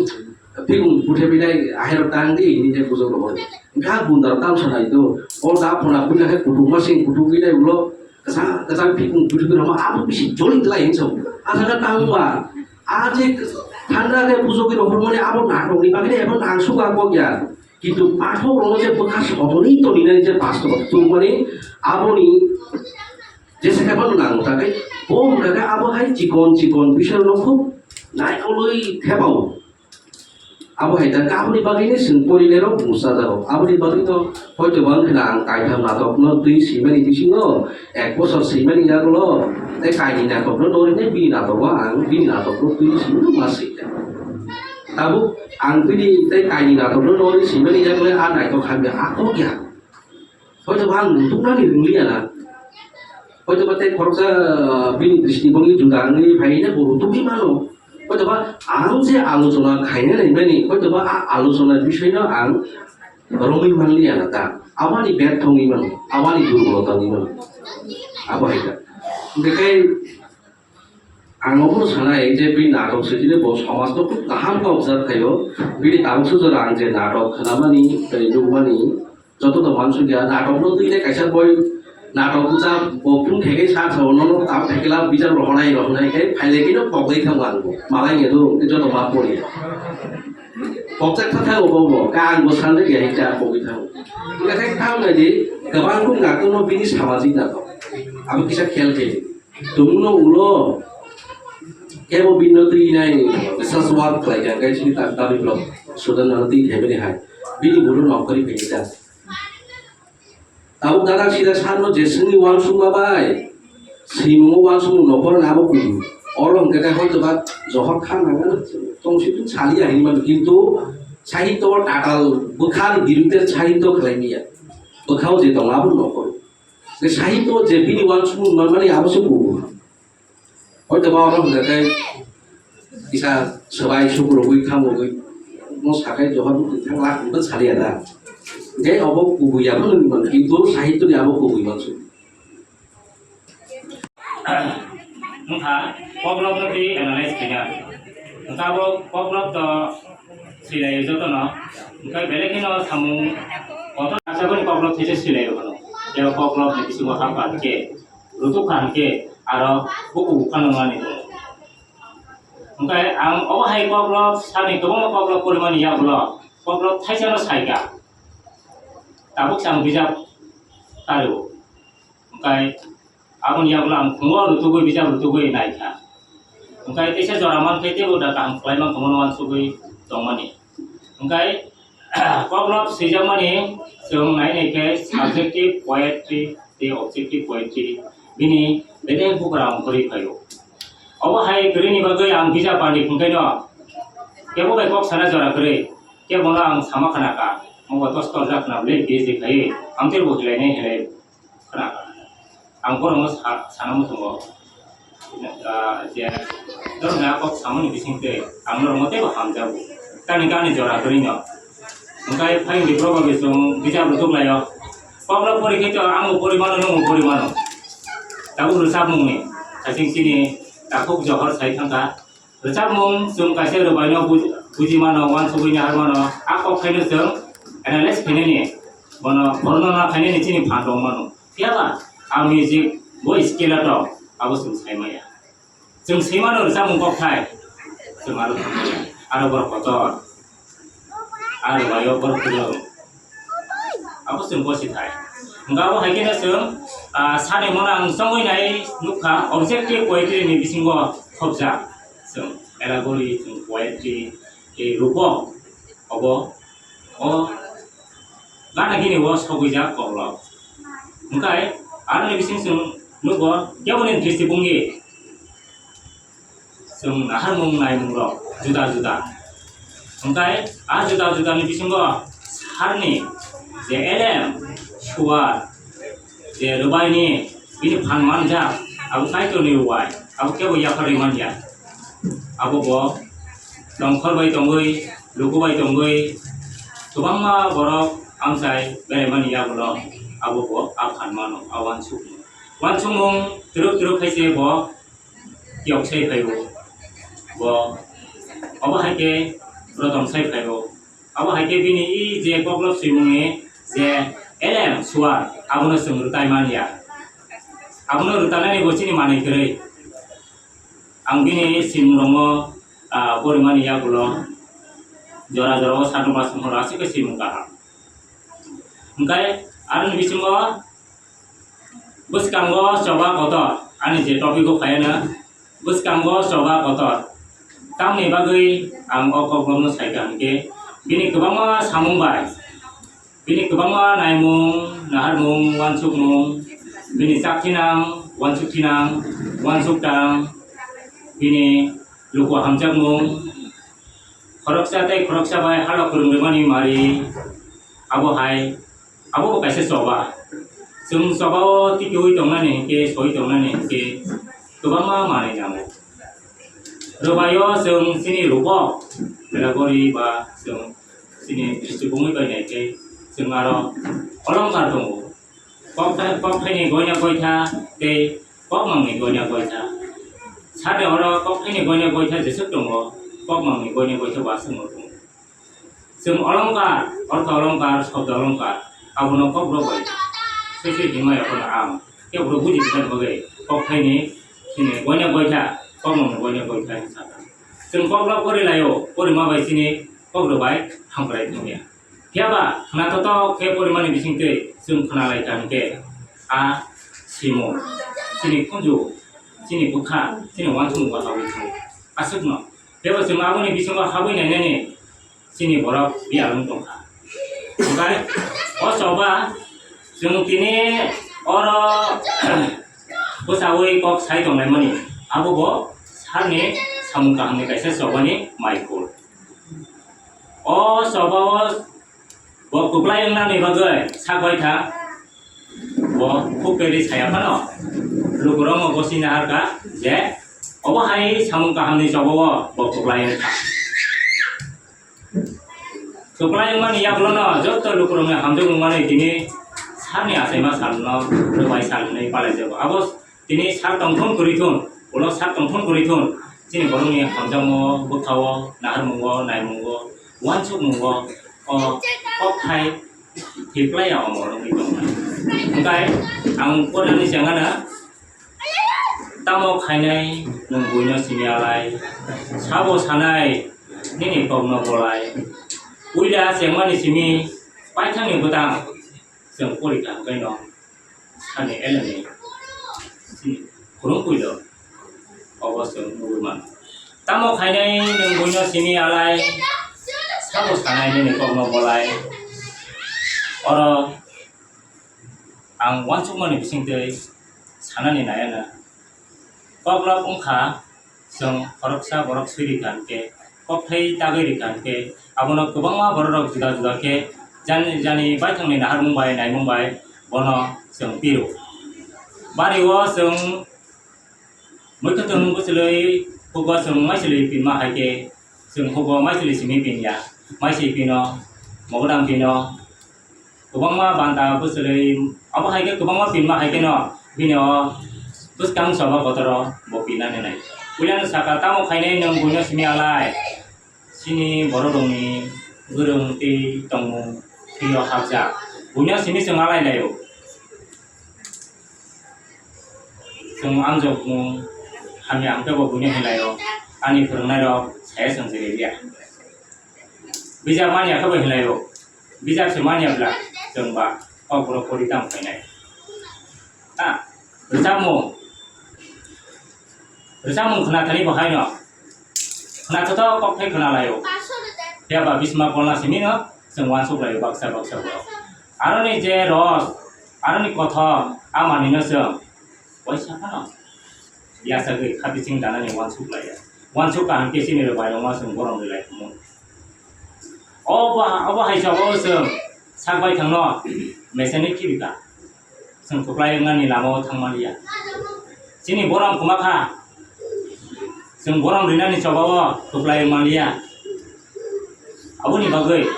Phikung buthe bidai ahero tang di, hini je bujok rohor. Ga bundar tam sanai do. O da phona buthe ke kutung masing kutung bidai ulo. Kasang kasang phikung buthe bidai ma abu bisi joli lai hinso. Asa ka tang ba. A je thanda ke bujok rohor mane abo natok ni bagine ebo nang suka ko ya. Kintu pathok rono je bwkha soboni to ni nai je bastob tu mane aboni je se ka nang ta ke. Bo ka abo hai chikon chikon bisar no khub nai oloi thebao. Abo hai khe aboni bagwi ni chwng porinai rok bungsa jago. Aboni bagwi no hoito ba wngkha na ang kaitham natok no twi swimani bisingo ek bosor swimani yagulo tei kaini natok no dorinai bini natok o ang bini natok no twi swimani ma swikha. Tabuk ang bini tei kaini natok no dori swimani yagulo a naithok hamya a kok ya. Hoito ba ang nutuknani wng liya na. Hoito ba tei khoroksa, ah, bini dristi bangwi juda wngwi phaina bo rutugwi mano. Hoito ba ang je alochona khaina naimani, hoito ba a alochona bisoi no ang romwi man liya na ta. Aboni bertho wngwi mano, aboni durbolota wngwi mano. Abo hai kha. Hwnkhe khe Ang obono sanai je bini natok swijini bo somajno khub kaham khe observe khaio. Bini tabuk sujora ang je natok khnamani tei nukmani joto no uansukya. Natokno twi le kaisa boi natok bwsa bo phung thegwi sa sao, nono tabuk thekla bijap rohornai rohornai khe phailekhe no pogwi thango ang bo. Malai ya do joto ma pori. Pokjak kha thango bo bo. Ka ang bo sanjak ya hikha pogwi thango. Hwnkhe khe thango naidi kwbang khuk natok no bini samajik natok. Abo kisa khel khe. Tongno ulo kebo bini twi nai research work khlai kha, khe chini ta-, dabi blok sudan nang twi khaimani hai. Bini bulu nokori phai ta. Tabuk dadak sida sarno je sini wansukma bai. Simungo wansukma nokor nabo kudu. Oro hwnkhe khe hoito ba johor kha nang tong si tong saliya hinma kintu sahityo tatal bwkhani birute sahityo khlai miya. Bwkhao je tong abo nokor. Je sahityo je bini wansukmung manmani abo se kubu. Hoito ba oro hwnkha khe kisa swbai sukurogwi thamogwi mo sakai johor bwtwi thang lak hwnba saliya da. Je obo kubuya phano wngwi mano, kintu sahityoni abo kubui mansu. Wngkha kokrokno twi analyze khaina. Wngkha abo kokrok to Silai jotono, hwnkhe belai kheno samung kotor asaboni kokrok khe se silai rwkha. Tei o kokrok ni bisingo hapkha hwnkhe, rutuk kha hwnkhe, aro bukubu phano nani tongo. Hwnkhe ang obo hai kokrok sani kwbangma kokrok porimani yagulo kokrok thaisano saikha. Tabuk se ang bijap kario. Hwnkhe aboni yagulo ang phungo rutugwi, bijap rutugwi naikha. Hwnkhe teisa jora mankhe teibo da kaham khlai mankha, mono uansugwi tongmani. Hwnkhe kokrok swijakmani chwng nai nai khe subjective poetry tei objective poetry bini bedek bugra ongkhorwi phaio. Obo hai kwrwini bagwi ang bijap pandit hwnkhe no kebo bai kok sana jora kwrwi, kebono ang sama khna kha, obo tos torjak khna bwle P H D khai, amtwi bo hilainai hilai. Khna, ang borokno sa-, sana muchungo, ah, je, norokni a kok samani bisingtwi ang norokno teibo hamjago. Tamni gani jora kwrwino. Hwnkhe phaiyungni borok bai chwng bijap rwtuk laio. Kokno pori khe to ang bo pori mano, nwng bo pori mano. Tabuk rwchapmungni, hasing chini takhuk johor sai thangkha. Rwchapmung chwng kaisa rwbaino buj-, buji mano, uansugwi nahar mano, a kok khaino chwng analyze khainani, bono bornona khainani chini phan tong mano. Phiya ba a music bo skill o tong, abo chwng sai maya. Chwng sai mano rwchapmung kok thai, chwng aro thang maya, aro borok kotor. Aro bai o borok kwrwng. Abo chwng bosi thai. Hwnkhe abo hai kheno chwng, ah, sani mano ang chongwi nai nukha, objective poetry ni bisingo khopjak chwng allegory, chwng poetry, tei rupok, obo, o gana gini o sogwijak koklop. Hwnkhe aroni bising chwng nukgo keboni dristibhongi chwng naharmung naimung rok juda juda. Hwnkhe a juda juda ni bisingo sarni je elem suar je rwbaini bini phan manjak abo Kaitorni rwbai abo kebo yapharwi manya. Abo bo tongkhor bai tongwi, luku bai tongwi kwbangma borok amchai beraimani yagulo abo bo a phan mano, a uansukmung. Uansukmung twrwk twrwk khaise bo tiyok sai phaio. Bo obo hai khe rotom sai phaio. Abo hai khe bini i je koklop swimungni je elem suar abono chwng rwtai manya. Abono rwtanani bo chini manwi kwrwi. Ang bini simrokno, ah, porimani yagulo jora jora o satongma songkhoro aswk khe simung kaham. Hwnkhe aroni bisingo bwskango choba kotor, ani je topic o phaiya na, bwskango choba kotor. Tamni bagwi ang o kokrokno saikha hwnkhe, bini kwbangma samung bai, bini kwbangma naimung, naharmung, uansukmung, bini chak thinang, uansuk thinang, uansuk tang, bini luku hamjakmung, khoroksa tei khoroksa bai halo kwrwng rwmani mari, abo hai, abo bo kaisa choba. Chwng choba o tikiui tongnani hinkhe, soi tongnani hinkhe, kwbangma manwi nango. Rwbaio chwng chini rupok, allegory ba chwng chini dristibhongi bai nai khe chwng aro olongkar tongo. Kokthai, kokthaini goina goitha tei kokmangni goina goitha. Sade oro kokthaini goina goitha jeswk tongo, kokmangni goina goitha bo aswk no tongo. Chwng olongkar, ortho olongkar, shobdo olongkar, abono kokrok bai swi swi himma yaphano ang kebo buji tongna bagwi kokthaini chini goina goitha, kokmangni goina goitha hinwi sakha. Chwng kokrok pori laio, porima bai chini kokrok bai hamkrai thangya. Phiya ba khna totok khe porimani bisingtwi chwng khna lai kha hinkhe a simo, chini khunju, chini bwkha, chini uansukmung bo habwi thango. Aswkno. Phiya ba chwng aboni bisingo habwi nainani chini borok biyalwng tongkha. Hwnkhe o choba chwng tini oro bwchaui kok sai tonglaimani, abo bo sakni samung kahamni kaisa chobani maikhur. O choba o bo kwplai wngnani bagwi sak baitha, bo khuk khe ri saya phano lukurokno gosina harkha je obo hai samung kahamni choba o bo kwplai wngkha. Kwplai wngmani yagulono joto lukurokni hamjak wngmani tini sakni achaima salno rwbai sal hwnwi palaijago. Abo tini sak tongthun kwrwi thun, ulo sak tongthun kwrwi thun, chini borokni hamjakmung, bwkha-o, naharmungo, naimungo, uansukmungo, o kokthai thwiplai ya omo wngwi tongmani. Hwnkhe ang pornani chengana, tamo khainai nwng buino simi alai, sabo sanai nini kokno bolai, puila chengmani simi paithakni bwtang chwng porikha hwnkhe no. Sani eleni sini khurung puilo obo chwng nugwi mano. Tamo khainai nwng buino simi alai, sabo sanai nini kokno bolai. Oro ang uansukmani bisingtwi sanani naiya na. Koklop wngkha, chwng khoroksa borok swi rikha hinkhe, kokthai tagwi rikha hinkhe, abono kwbangma bororok juda juda khe jani, jani baithangni naharmung bai, naimung bai bono chwng piro. Bari-o chwng muikhwtwng bwchwlwi hugo chwng maichwlwi pinma hai khe, chwng hugo maichwlwi simi pinya, maiswi pino, mogodam pino, kwbangma banta bwchwlwi, abo hai khe kwbangma pinma hai kheno bini o bwskang choba kotoro bo pinani nai. Puilano saka, "Tamo khainai nwng buino simi alai? Chini bororokni bwrwng tei tongmung thwio hapjak. Buino simi chwng alai laio. Chwng amjokmung hamya hwnkhe bo buino hinlaio, ani phwrwngnairok saya chwng jerei liya. Bijap manya khe bo hinlaio, bijap se manya bla chwng ba Kokborok pori tamo khainai. Ha, rwchapmung. Rwchapmung khwnathani bo haino. Khwnathoto kokthai khwnalaio. Phiya ba bisma polna simino chwng uansuk laio baksa baksa borok. Aroni je ros, aroni kothok, a manwino chwng waisa phano yachagwi kha bising danani uansuk laiya. Uansuk kaham khe chini rwbairokno chwng borom rwlai thangmung. Obo, obo hai choba o chwng sak baithangno mechanic khibi kha. Chwng kwplai wngnani lama o thang manliya. Chini borom kwma kha. Chwng borom rinani choba o kwplai wng manliya. Aboni bagwi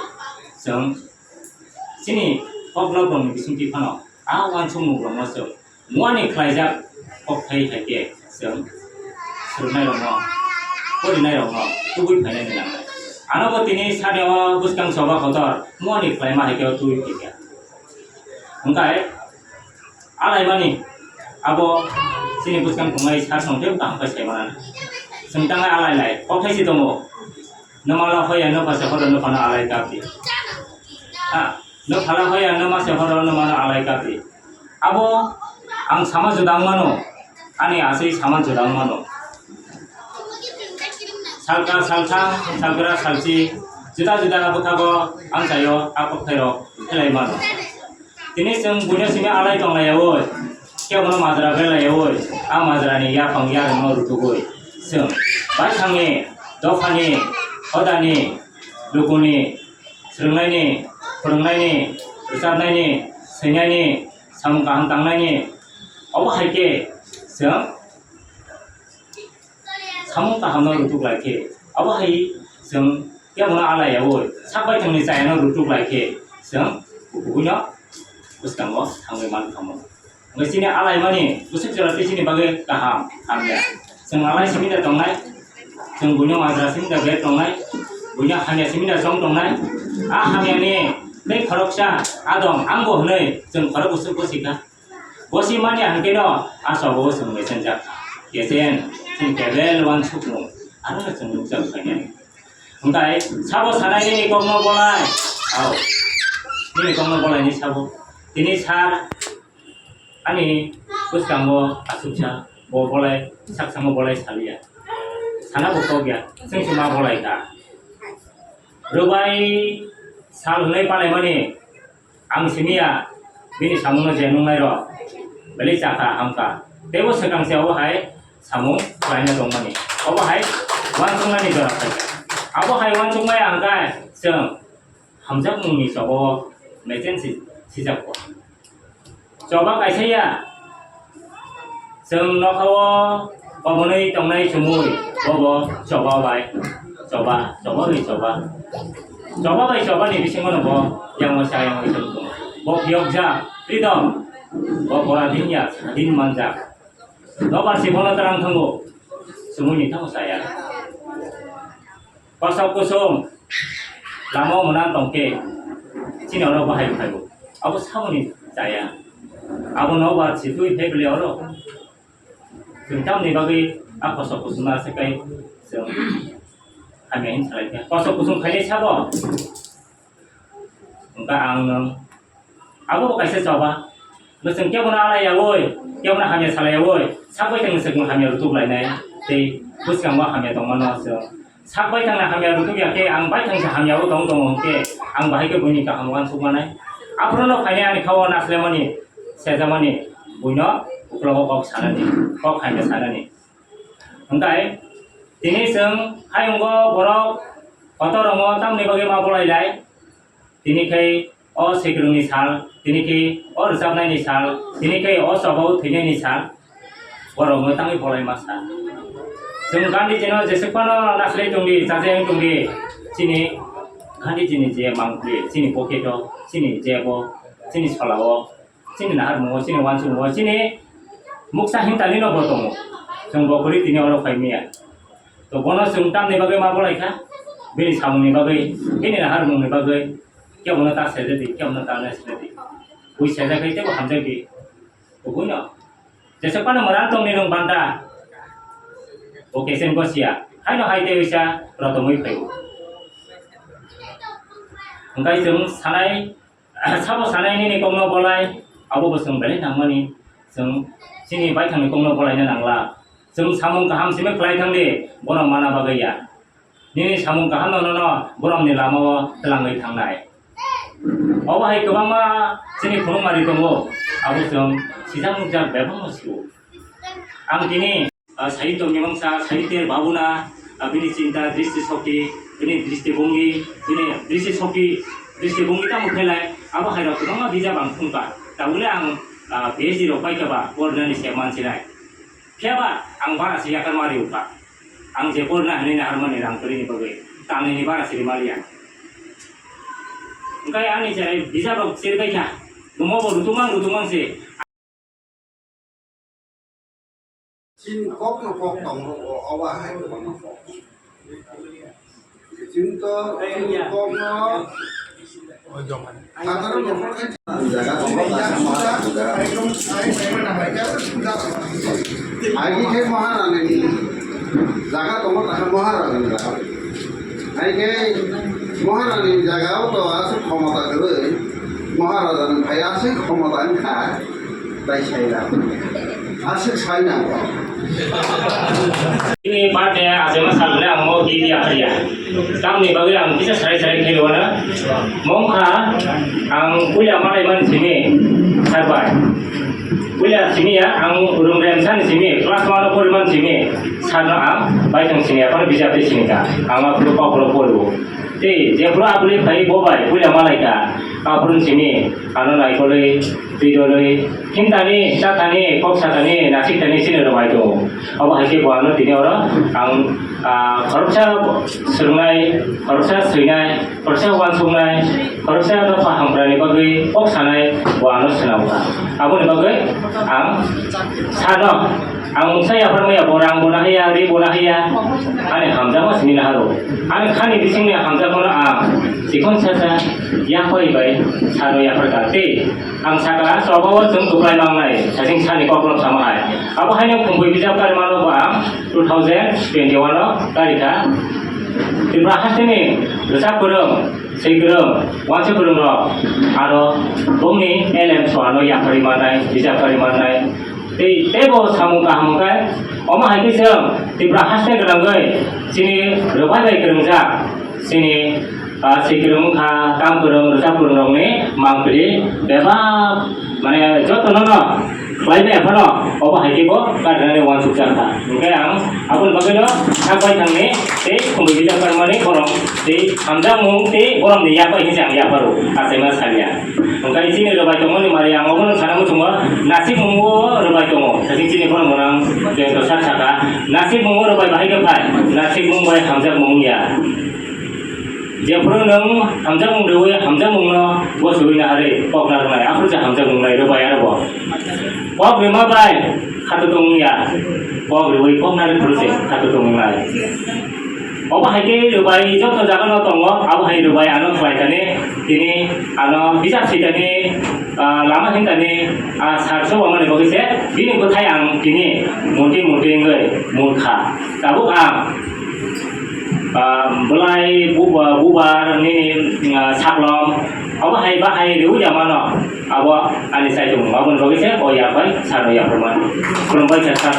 chwng chini kok lockdown ni bisingtwi phano a uansukmung rokno chwng muani khlaijak kokthai hai khe chwng swrwngnairokno, porinairokno tubui phainani nangnai. Ano bo tini sani o bwskang choba kotor muani khlaima hai khe o tubui phaikha. Hwnkhe alaimani abo chini bwskang tongnai sar song tei kaham khe sai manani. Chwng tangnai alai lai kokthai si tongo. Nwmala hoya nwpha se horo nwphano alai kapdi. Ha, nwphala hoya nwma se horo nwmano alai kapdi. Abo ang sama juda wng mano, ani aswk sama juda wng mano. Salka salthang, salgra salchi, juda juda bwkhago amchaio a kokthairok khelai mano. Tini chwng buino simi alai tonglaiyaui, kebono majra berlaiyaui, a majrani yaphang yarwngno rutugui chwng baithangni, dophani, hodani, lukuni, swrwngnaini, phwrwngnaini, rwchapnaini, swinaini, samung kaham tangnaini, obo hai khe chwng samung kahamno rutuk lai khe, abo hai chwng kebono alaiyaui sak baithangni chayano rutuk lai khe chwng kubuino bwskango thangwi man kha. Hwnkhe chini alaimani bwswk jora tei chini bagwi kaham hamya. Chwng alai simi da tongnai, chwng buino majra simi da ber tongnai, buino hamya simi da chong tongnai. A hamyani tei khoroksa adong angbo hwnwi chwng khorok bwswk bosi kha. Bosi mani hwnkhe no a choba o chwng mesenjak kha. Kesen chini kebel uansukmung aro no chwng nukjak khainani. Hwnkhe sabo sanai nini kokno bolai. Ao. Nini kokno bolai ni sabo. Tini sar ani bwskango aswksa bo bolai, saksango bolai saliya. Sana bo kok ya. Chwng se ma bolai kha. Rwbai sal hwnwi palaimani. Ang simi ya, bini samungno je nungnairok belai chakha, hamkha. Teibo swkang se obo hai samung khlaina tongmani. Obo hai uansuknani jora phaikha. Abo hai uansukmaya hwnkhe chwng hamjakmungni choba o mechen si-, sijakgo. Choba kaisa ya, Chwng nokhao kobonwi tongnai chumui, bobo choba bai choba, choba bai choba. Choba bai choba ni bisingo no bo yang sa yang tong tongo. Bo phiyokjak, freedom. Bo boradin ya, din manjak. Nobar si bono terang thango, chumui ni thango saya. Kosok kusung lama o mwnang tong khe chini oro bahai phaibo. Abo samoni chaya. Abo nobar si twi phai bwle oro. Chwng tamni bagwi a kosok kusung no aswk kai chwng hamya hin salai kha. Kosok kusung khainai sabo. Hwnkhe ang nwng abo bo kaisa choba. Nwswng kebono alai yaui, kebono hamya salai yaui, sak bai tongni swkang hamya rutuk lainai, tei bwskango hamya tongmano chwng. Sak bai tongna hamya rutuk ya khe ang bai tongsa hamya o tong tongo hwnkhe ang bahai khe buini kaham uansuk manai. Aphuru no phainai ani khao naslemani, sejamani, buino uklogo kok sanani, kok hamya sanani. Hwnkhe tini chwng hayungo borok kotor rongo tamni bagwi ma bolai lai. Tini khe o swkangni sal, tini khe o rwchapnaini sal, tini khe o choba o thwinaini sal, borokno tangwi bolai ma sa. Chwng Gandhijino jeswk phano nasilai tongdi, chajaknai tongdi, chini Gandhijini je mangpli, chini pocket o, chini jebo, chini solao, chini naharmungo, chini uansukmungo, chini muksa hintalino bo tongo. Chwng bo kwrwi tini oro phai manya. To bono chwng tamni bagwi ma bolai kha, bini samungni bagwi, bini naharmungni bagwi, kebono ta sejadi, kebono ta naisajadi. Bui sejakdi teibo hamjakdi. Kubuino. Jesa phano mwran tongni nwng banta. Bo kesen gosiya. Haino hai tei uisa rotomwi phaibo. Hwnkhe chwng sanai Sabo sanai nini kokno bolai, abo bo chwng belai nangmani, chwng chini baithangni kokno bolaina nangla. Chwng samung kaham simi khlai thangdi, bono mana bagwi ya. Nini samung kahamno nono borokni lamao twlangwi thangnai. Obo hai kwbangma chini khulumari tongo, abo chwng sijak nukjak bebakno sio. Ang tini, ah, sahitya mimamsa, sahitya bhabona, ah, bini chinta, dristi shokti, bini dristi bhongi, bini dristi shokti, dristi bhongi tamo khelai, abo hai rok kwbangma bijap ang thungkha. Tabukle ang, ah, P H D rok paikha ba, pornani se mansinai. Phiya ba ang bara se yakar mari ukha. Ang je porna hinwi naharmani rang kwrwini bagwi, tamnini bara se rimaliya. Hwnkhe ani cherai bijap rok chiribaikha. Bomo bo rutumang rutumang se. Chini kokno kok tongo, o, obo hai kwbangma kok. Chini to, chini kokno sadharon nokol khe jaga tongo, jaga tongo. Agi khe Maharani ni jaga tongo, takha Maharani ni jaga. Hai khe Maharani ni jaga o to aswk khomota kwrwi, Maharaja ni phai aswk khomota wngkha. Bai sai da. Aswk sai na. Ini birthday achaima sal le ang mo gidi akhriya. Tamni bagwi ang kisa sarai sarai khe rwna. Mongkha ang puila malai man simi sarbai. Puila simi ya ang room rem san simi class one pori man simi sarno ang bai tong simi apa bijap de simi ka. Ang ma puru pau puru pori. Tei jephuru aboni phai bo bai puila malaikha, aphuru simi ano naikolwi, twidolwi, himtani, chatani, kok satani, nachiktani chini rwbai tongo. Abo hai khe bo ano tini oro ang, ah, khoroksa swrwngnai, khoroksa swinai, khoroksa uansuknai, khoroksa dopha hamkrani bagwi kok sanai bo ano swnamkha. Aboni bagwi ang sano Ang mungsa yapharmaya, bo rang bo nahaya, ri bo nahaya. Ani hamjakma simi naharo. Ani khani bisingni hamjakmano ang chikon sasa yaphai bai sano yapharkha. Tei ang saka, chobao chwng kwplai mangnai, sasing sani kokno sama hai. Abo haino Khumbui bijap karimano bo ang two thousand twenty-one o karikha. Tripura hasteni rwchap kwrwng, swi kwrwng, uansuk kwrwng rok, aro bongni L M Soano yapharwi mannai, bijap kari mannai. Tei teibo samung kaham hwnkhe, omo hai khe chwng Tripura haste gwnangwi chini rwbai bai kwrwngjak, chini, ah, swi kwrwng wngkha, kam kwrwng, rwchap kwrwng rokni mangpili bebak, mane, jotono no khlai maya phano obo hai khe bo karinani uansukjak kha. Hwnkhe ang aboni bagwino sak baithangni tei Khumbui bijap karmani borok tei hamjakmung tei borokni yaphai hinwi ang yapharo, achaima saliya. Hwnkhe chini rwbai tongmani mari ang obono sana muchungo, nasikmungo rwbai tongo. Sasing chini bono mwnang Jayanta sir saka, nasikmungo rwbai bahai khe phai, nasikmung bai hamjakmung wngya. Jephuru nwng hamjakmung rwui hamjakmungno gosogwi naharwi kok narwknai, aphuru se hamjakmung nai rwbai aro bo. Kok rwma bai khato tong wngya, kok rwui kok narwk phuru se khato tong wngnai. Obo hai khe rwbai joto jagano tongo, abo hai rwbai ano khlai kani, tini ano bijap sitani, ah, lama hintani, ah, sar sobo mani bagwi se bini bwthai ang tini munti munti wngwi munkha. Tabuk ang, ah, bwlai buba-, bubar nini, ah, saklom, obo hai bahai rwui ya mano, abo ani saichung, aboni bagwi se o yaphai sano yapharmani. Khulumbai kha sir.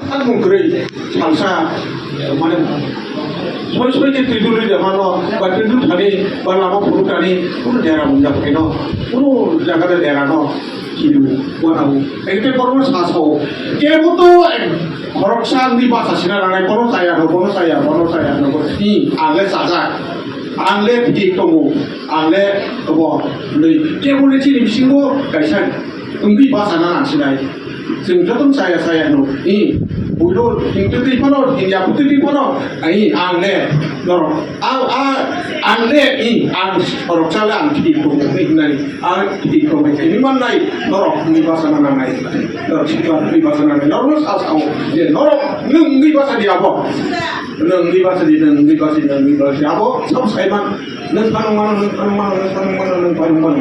Ang mung kwrwi salsa, mane, soi soi khe twi dulwi de mano, ba twi dul thani, ba lama phuru thani, kuno dera mung jak pheno, kuno jaga de dera no, kilu, wana u. Ekte borok sa sao. Kebo to, eh, khoroksa wngwi basa sina nangnai, bono chaya no, bono chaya, bono chaya no, bo, hi, ang le chajak, ang le thik tongo, ang le bo, nui. Kebo le chini bisingo kaisa wngwi basa na nangsinai. Chwng joto chaya chaya no, i, buino hingtwi twi phano, hingya bwtwi twi phano, ai, ang le, norok, a, a, ang le, i, ang khoroksa le ang thik tongo, hinai, ang thik tongo, hini mannai, norok, hini basa na nangnai, norok, hini basa na nangnai, norok, sa sao, je, norok, nwng, nwng basa di abo, nwng, nwng basa di, nwng, nwng basa di, nwng, nwng basa di, abo, sab saiman, nwng phanang mano, nwng phanang mano, nwng phanang mano, nwng phanang mano.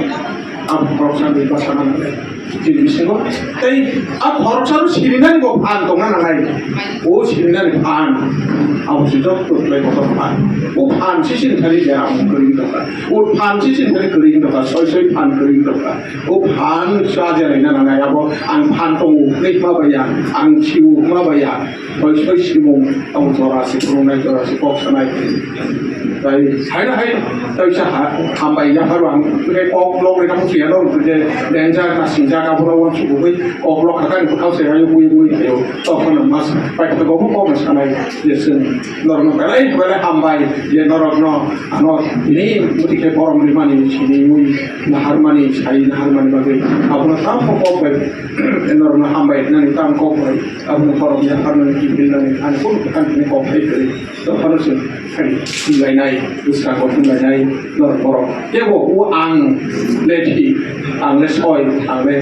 Ang khoroksa ni bwsa nang nai. Chini bisingo tei a khoroksa no sirinani bo phan tongna nangnai. O sirinani phan. Abo se jotto tei kotor phan. O phan sisin thani de ang kwrwi tongkha. O phan sisin thani kwrwi tongkha. Soi soi phan kwrwi tongkha. O phan sa je laina nangnai. Abo ang phan tongo. Nei ma baya. Ang siu ma baya. Soi soi simung, tamo jora se phunuknai, jora se kok sanai. Tai haino hai, tai sa ha, hambai yapharo ang, tei kok lok reka mo siyano, je danger na sinjak abono wan sugui, kok lok hakani bwkhao se hayo bui bui thayo, tokhano mas, pai thago mo kok sanai, je sung, norno belai, belai hambai, je norokno, ano, ini, muti khe borom rimani, sini mui, naharmani, sai naharmani bagwi, abono tamo kok bai, norokno hambai, nani tamo kok bai. Aboni borok yapharnani kiphilnani ani kunu kwthang thani kok hai kwrwi. Dophano chwng thani thumlainai, bwskango thumlainai norok borok. Tebo o ang le thi, ang le soi, ang le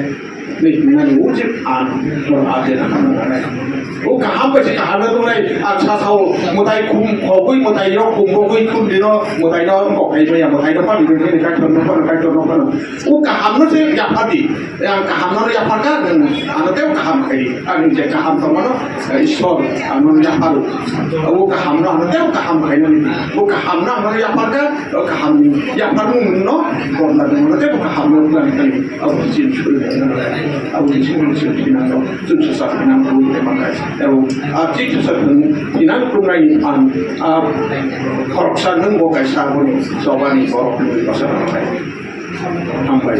ni hwnmani o je ang norok aje na khamna nanai. O kaham bai se kaham le tongnai, ang sa sao mwtai khum khogwi mwtai rok khum bogwi khum dino mwtai no kok hai maya mwtai no pami rwkhe ni kaitor no phano kaitor no phano. O kaham no se yaphar di. Yang kaham no yapharkha, nwng ano tei kaham khai. Ani je kaham tongmano, eh, Ishwar ano yapharo. O kaham no ano tei kaham khai nani. O kaham no ano yapharkha, o kaham ni yapharmung no gonna dong ano tei kaham no gonna khai. Abo chin chul, abo chin chul chin no. Chun sa sa na ko te ma kai. Abo a chin sa sa na ko nai an a khoroksa nwng bo kaisa boni sobani borok ni basa kai. Hambai.